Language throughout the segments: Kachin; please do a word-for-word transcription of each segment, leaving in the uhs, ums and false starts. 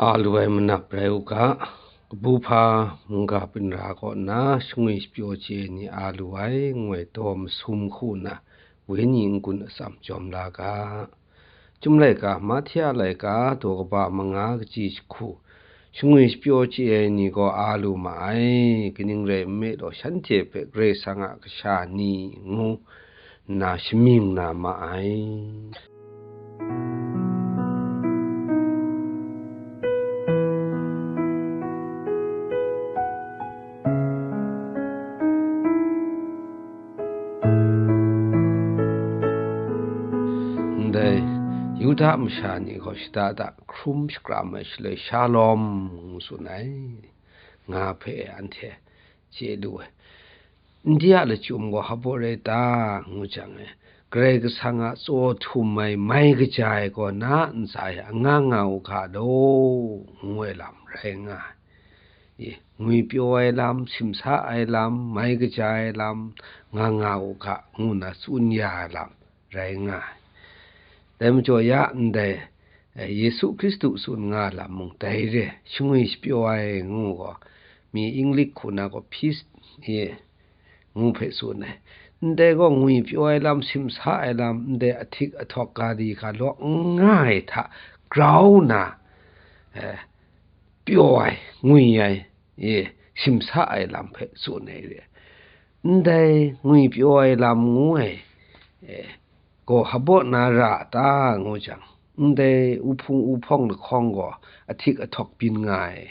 A lu ai manap rai u ga, kabu hpa mungga binra kaw nna shangwi shapyaw chye ai ni a lu ai, ngu ai daw masum hku nna wenyi n-gun atsam jawm la ga. Chyum laika, Mahte a laika, daw kaba manga kaji jahku, shangwi shapyaw chye ai ni gaw a lu ma ai, kaning rai nme law, shanhte hpe Karai Kasang a kasha ni ngu nna shamying na ma ai. Ndai Yuda masha ni gaw shada da hkrum shakram ai shaloi, Shalom ngu tsun ai, nga hpe anhte chye lu ai. Ndai a lachyum gaw hpaw rai ta, ngu jang e, Karai Kasang a tsaw htum ai mai kaja ai gaw na ntsa e anga nga u ga law, ngu ai lam rai nga ai. I, ngwipyaw ai lam, simsa ai lam, mai kaja ai lam, nga nga u ga, ngu nna tsun ya ai lam rai nga ai. Dai majaw ya ndai, eh, Yesu Hkristu tsun nga ai lam mung dai re, shangwi shapyaw ai ngu gaw, mi English hku na gaw peace, ye, ngu hpe tsun ai. Ndai gaw ngwipyaw ai lam, simsa ai lam, ndai ahtik ahtawk ga di ga law n nga ai hta grau na, eh, pyaw ai, ngwi ai, e, simsa ai lam hpe tsun ai re. Ndai ngwipyaw ai lam ngu ai, e, gaw hpaw na ra ta ngu jang, ndai uhpung uhpawng lahkawng gaw ahtik ahtawk byin nga ai,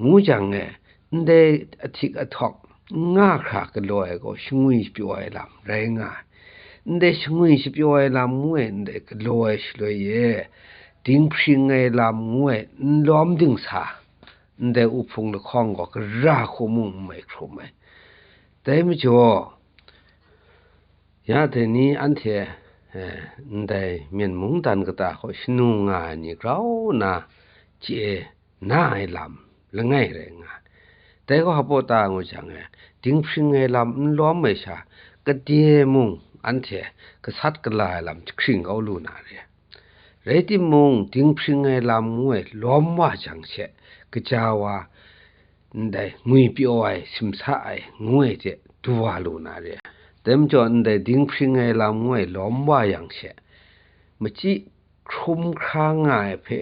ngu jang e, ndai ahtik ahtawk n nga hkra galaw ai gaw shangwi shapyaw ai lam rai nga ai. Ndai shangwi shapyaw ai lam ngu ai, ndai galaw ai shaloi e, dinghpring ai lam ngu ai, n lawm dingsa, ndai uhpung lahkawng gaw gara hku mung n mai hkrum ai. Dai majaw, ya dai ni anhte, eh, ndai myen mungdan kata hkaw shanu nga ai ni grau nna chye na ai lam langai rai nga ai. Dai gaw hpaw ta ngu jang e, dinghpring ai lam n lawm ai sha, gade mung anhte gasat gala ai lam jahkring kau lu na re. Rai timung, dinghpring ai lam ngu ai lawm wa jang she, kaja wa, ndai ngwipyaw ai, simsa ai, ngu ai hte du wa lu na re. Dai majaw, ndai dinghpring ai lam ngu ai lawm wa yang she, machyi hkrum hkra nga ai hpe,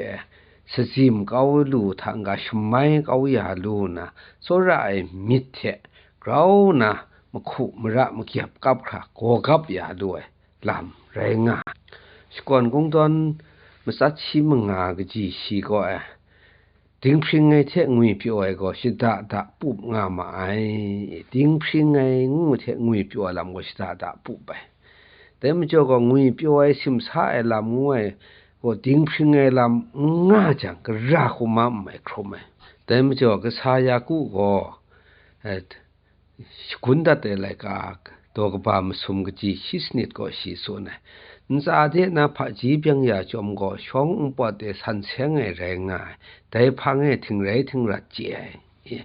sazim kau lu hta n-ga shamai kau ya lu nna, tsawra ai myit hte grau nna mahku mara magyap kap hkra gaw gap ya lu ai lam rai nga ai. Shakawn Kungdawn matsat shi manga kaji shi kaw e, dinghpring ai hte ngwipyaw ai gaw shada da pup nga ma ai. Dinghpring ai ngu hte ngwipyaw ai lam gaw shada da pup ai. Dai majaw gaw, ngwipyaw ai, simsa ai lam ngu ai gaw, dinghpring ai lam n nga jang, gara hku ma n mai hkrum ai. Dai majaw, kasa Yaku gaw, eh, shagun dat ai laika, daw kaba masum kaji shi sanit gaw shi tsun ai. Ntsa de na hpaji byeng ya chyawm gaw, shawng npawt e san seng ai rai nga ai, dai hpang e htingrai htingrat chye ai. E,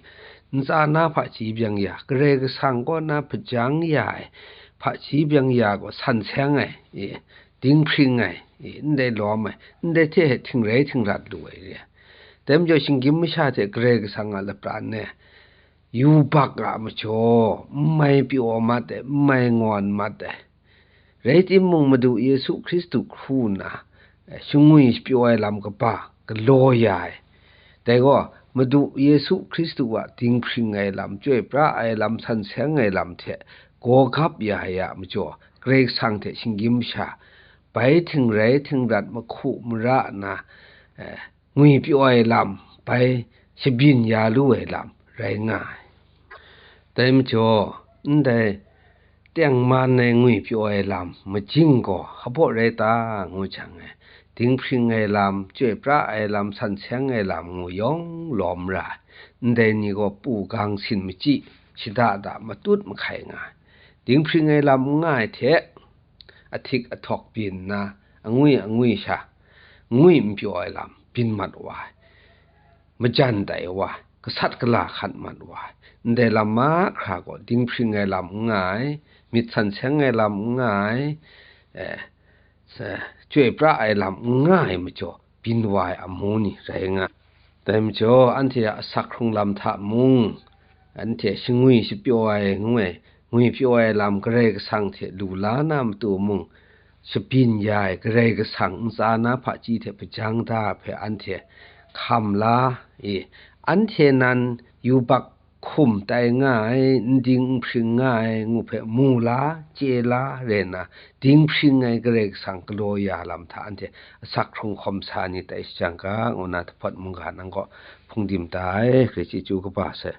ntsa na hpaji byeng ya, Karai Kasang kaw na hpajang ya ai hpaji byeng ya gaw san seng ai, e, dinghpring ai, e, ndai lawm ai, ndai hte htingrai htingrat lu ai re. Dai majaw, shinggyim masha hte Karai Kasang a lapran e, yubak a majaw, n mai pyaw mat ai, n mai ngawn mat ai. Rai timung, Madu Yesu Hkristu hku nna, eh, shangwi shapyaw ai lam kaba galaw ya ai. Dai gaw, Madu Yesu Hkristu a dinghpring ai lam, chyoi pra ai lam, san seng ai lam hte gaw gap ya ai a majaw, Karai Kasang hte shinggyim masha, bai htingrai htingrat mahku mara nna, eh, ngwipyaw ai lam, bai shabyin ya lu ai lam rai nga ai. Dai majaw, ndai tengman ai ngwipyaw ai lam majing gaw hpaw rai ta, ngu jang e, dinghpring ai lam, chyoi pra ai lam, san seng ai lam ngu yawng lawm ra ai. Ndai ni gaw pu gang sin machyi, shada da matut mahkai nga ai. Dinghpring ai lam n nga ai hte, ahtik ahtawk byin nna, angwi angwi sha, ngwi n pyaw ai lam byin mat wa ai, majan tai wa ai, gasat gala hkat mat wa ai, ndai lam mahkra gaw dinghpring ai lam n nga ai, myit san seng ai lam n nga ai, eh, sa-, chyoi pra ai lam n nga ai majaw, byin wa ai amu ni rai nga ai. Dai majaw, anhte a asak hkrung lam hta mung, anhte shingwi shapyaw ai ngu ai, ngwi pyaw ai lam Karai Kasang hte lu la na matu mung, shabyin ya ai Karai Kasang ntsa na hpaji hte hpajang da ai hpe anhte hkam la i, anhte nan yubak hkum tai nga ai, n ding n hpring nga ai ngu hpe mu la, chye la, rai nna, dinghpring ai Karai Kasang galaw ya lam hta anhte asak hkrung hkawm sa ni tai shajang ga, ngu na, Dahpawt mungga nang kaw hpungdim da ai, grai chyeju kaba sai.